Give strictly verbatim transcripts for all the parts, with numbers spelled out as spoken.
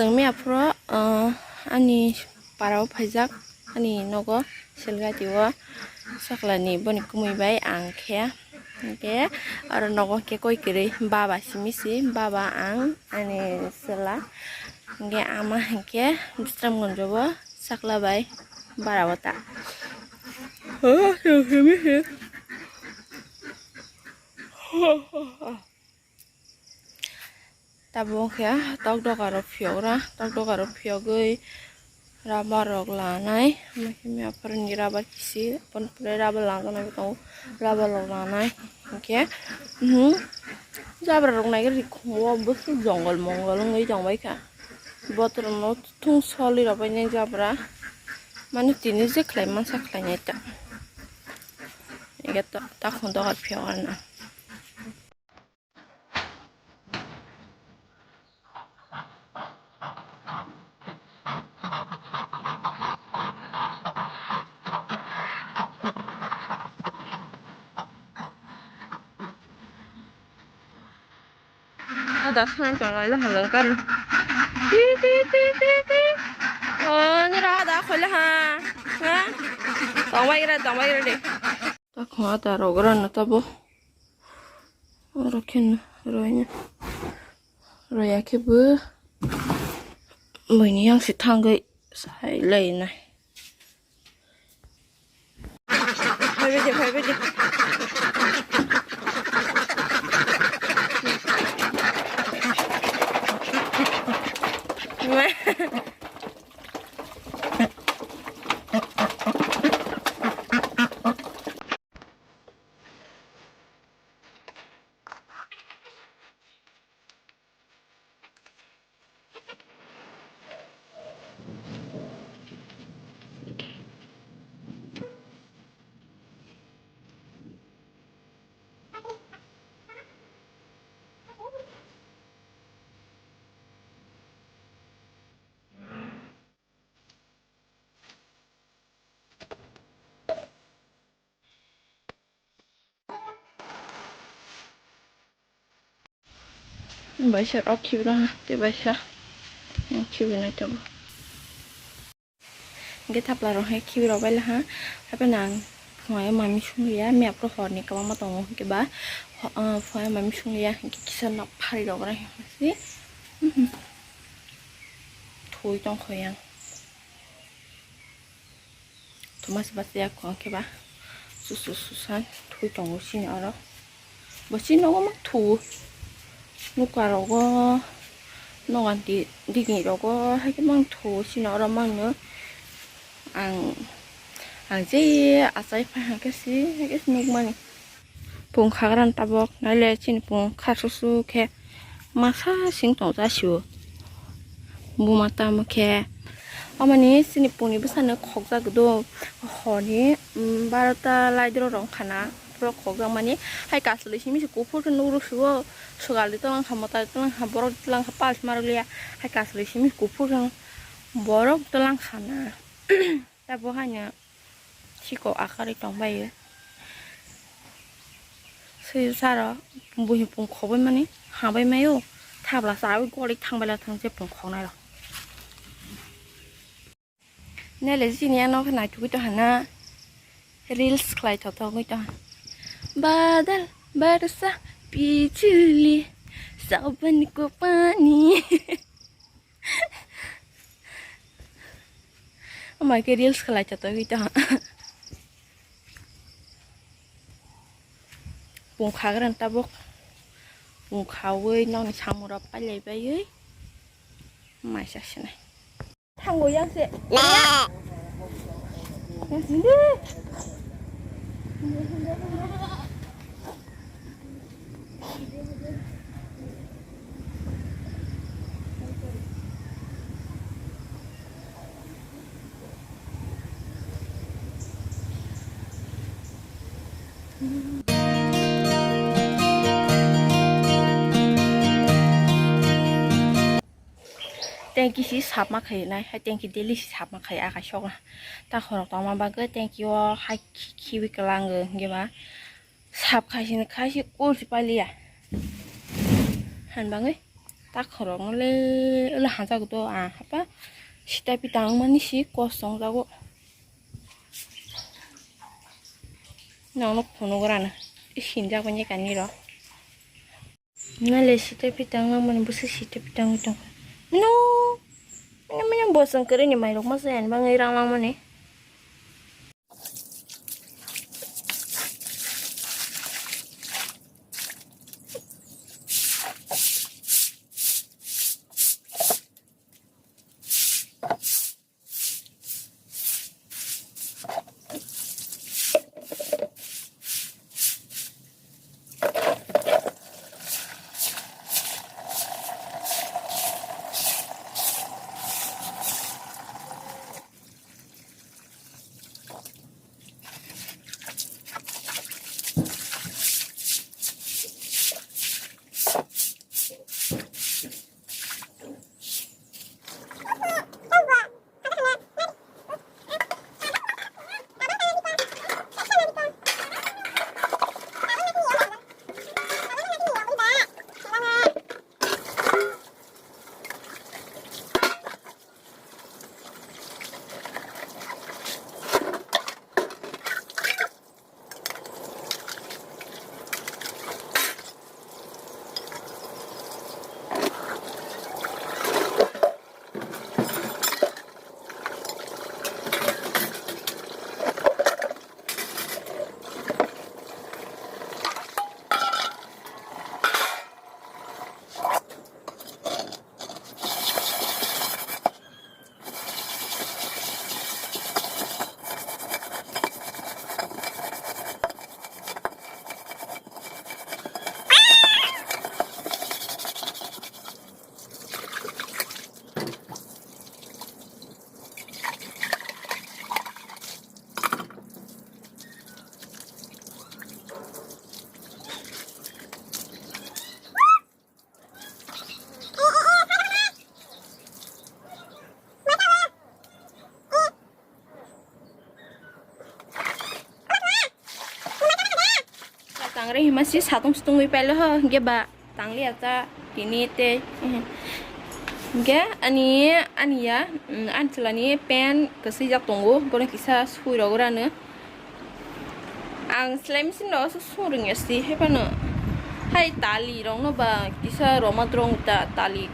Chwng miya phuru, ah, ani para o phaijak, ani nogo Selgati o saklani boni kumui bai ang khe. Hwnkhe aro nogo hwnkhe koi kwrwi baba simi si, baba ang ani chwla. Hwnkhe ama hwnkhe Bisramganj o sakla bai bara o ta. Tabuk khe tok doga rok phiyok ra, tok doga rok phiyogwi rubber rok lanai, omo khe miya phuru ni rubber kisi, aboni pore rubber langjaknai bo tongo, rubber rok lanai. Hwnkhe, mhm, jabra rok naikhwlwi khungo bwswk jongol mongol wngwi tongbaikha, botorok no thung solwi rwbainai jabra, mani tini je khlai mansa khlainai ta, ege ta, takhung doga phiyok arna. Ada sana tongo ila halong kan. Ti, ti, ti, ti, ti. Oh, nira ada khole ha. Ha? Tongbai gira, tongbai gira de. Ta khonga ta rogra na tabo. Oro khen roina. Roya khe bo. Buini yang se thangwi sai lai nai. Phaibai de, phaibai de. Baisa rok khibra ha, tei baisa khibinai tongo. Hingke thapla rok hai khibirok bai laha, hapheno ang phungai mami songya, miya phuru horni kwbangma tongo, hingke ba phungai mami songya, hingke kisa nok phari rok rai hingsi thwi tongkho yang. Thomas bachaya kho khe ba susu susan thui tongo chini oro. Bo chini nogo ma thu nukha rogo nogan di digi rogo hai khe mang thu chini oro mangno ang ang je achai phai hangkhe si hai khe nukmani. Pung khagrani tabok naile chini pung kha susu khe masa sing tong ja sio. Buma tamo khe amani chini pungni bwsano khokjak do horni, mm, barota laidro rok khana borok khokjak mani hai kaslwi simi se kuphur khe nugruk sio. Swkal di twlang kha mwtai twlang kha borok twlang kha pals marok liya hai kaslwi simi kuphur khe borok twlang khana. Tabok haino. Siko akarwi tongbaio. Swi saro buhi pung khoboi mani habai maio. Thabla chawi gori thangbai la thang je pung khoknai rok. Nele chini ano khe naithugwi tongha na reels khlai thotogwi tongha. Badal barsa bijli saban ko pani. Amai khe reels khlai cha togwi ta. Pung khagrani tabuk. Pung khaui nokni samung rok pailai baiwi. Mai sa sinai. Thango yang se. Yang sini. Tengki si sapma khainai, hai tengki daily si sapma khai akai sokna. Ta khorok tongma bagwi tengki o hai khi-, khibi kwlango, hwnkhe ba sap khai sini khai si ul si paliya. Han bangwi Takhorokno le, le hamjak do ang hapa. Sita pita wngmani si kos chongjago. Nokno phunuk rana. Sinjak bai kaniro. Nale sita pita wngmani bwswk sita pita wngwi tong. Mino, mino, mino bosong kwrwini mairok masa yani bangwi rang langmani. Tangre hima si satung sutungwi pailo ho, hingke ba tangliya ta tini tei, hingke ani, ani ya, mm, ani chwlani pen kwswijak tongo, bono kisa sui rogwi rano. Ang selai machine rok aswk song rwngya si, hai phano hai tali rok no ba kisa roma drong ta tali,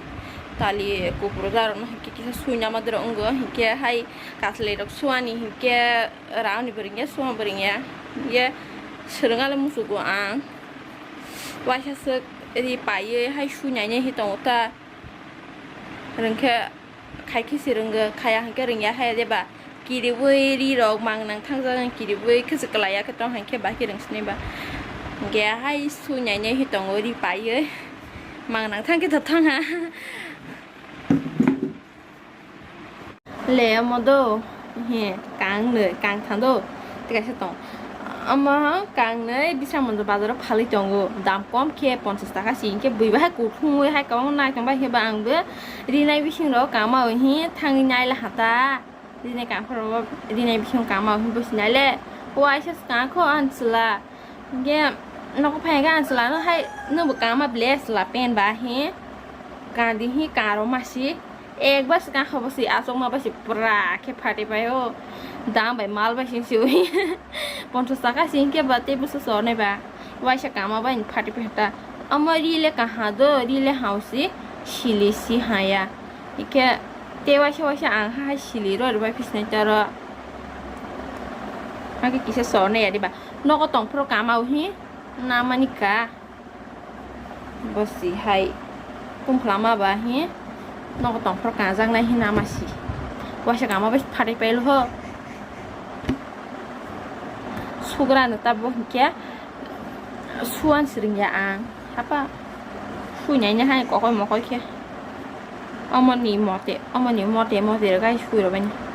tali kupru da rok no hai khe kisa suina ma drong wngo, hinkhe hai katlai rok suani hinkhe rauni bo rwngya, suani bo rwngya, hinkhe swrwng ale muchugo ang waisa swk ri paiwi hai suinai nai hi tongo ta rwngkhe. Khai khe se rwngkha, khaya hinkhe rwngya hai de ba. Kiriui ri rok mang nang thangjak, kiriui khe se kwlaiya khe tong hai khe ba khe rwngsini ba. Hinkhe hai sui nai nai hi tongo ri paiui. Mang nang thang khe to thang ha. Le omo do. He, kang nwi, kang thang do. Tei kaisa tong. Omo kang nwi bisa monjo bazaro phalwi tongo. Dam kom khe ponchas taka si hinkhe bui bahai kuthumui hai kwbangma nai tong bai khe ba ang bo. Rinai bising rok kama o hi thangwi nai la hata. Rinai kangphuru rinai bising kama o hi bosi nai le. Waisa swkang kho ang chwla. Hinkhe nogo phai khe ang chwla no hai nwbo kama ble chwla pen ba hi. Kandi hi karo masi. Ekbar swkang kho bosi achukma bosi pura khe phati pai o. Dam bai mal bai sing siwi. Ponchas taka si hinkhe ba tei bwswk chornai ba. Waisa kama bai phati pai ta. Omo ri le kaha do, ri le hausi sili si haya. Ikhe tei waisa waisa ang ha hai sili ro rwbai phisnai taro. Hakhe kisa sorna ya diba. Nogo tongphuru kama o hi namani ka. Bosi hai tungkhlama ba hi nogo tongphuru kanjaknai hi nama si. Waisa kama bai phatai pailo ho. Sugrano tabo hinkhe suan swrwngya ang. Hapa suinaini hai kokoi mokoi khe. Omoni mote, omoni mote mote rwgai sui rwbaini.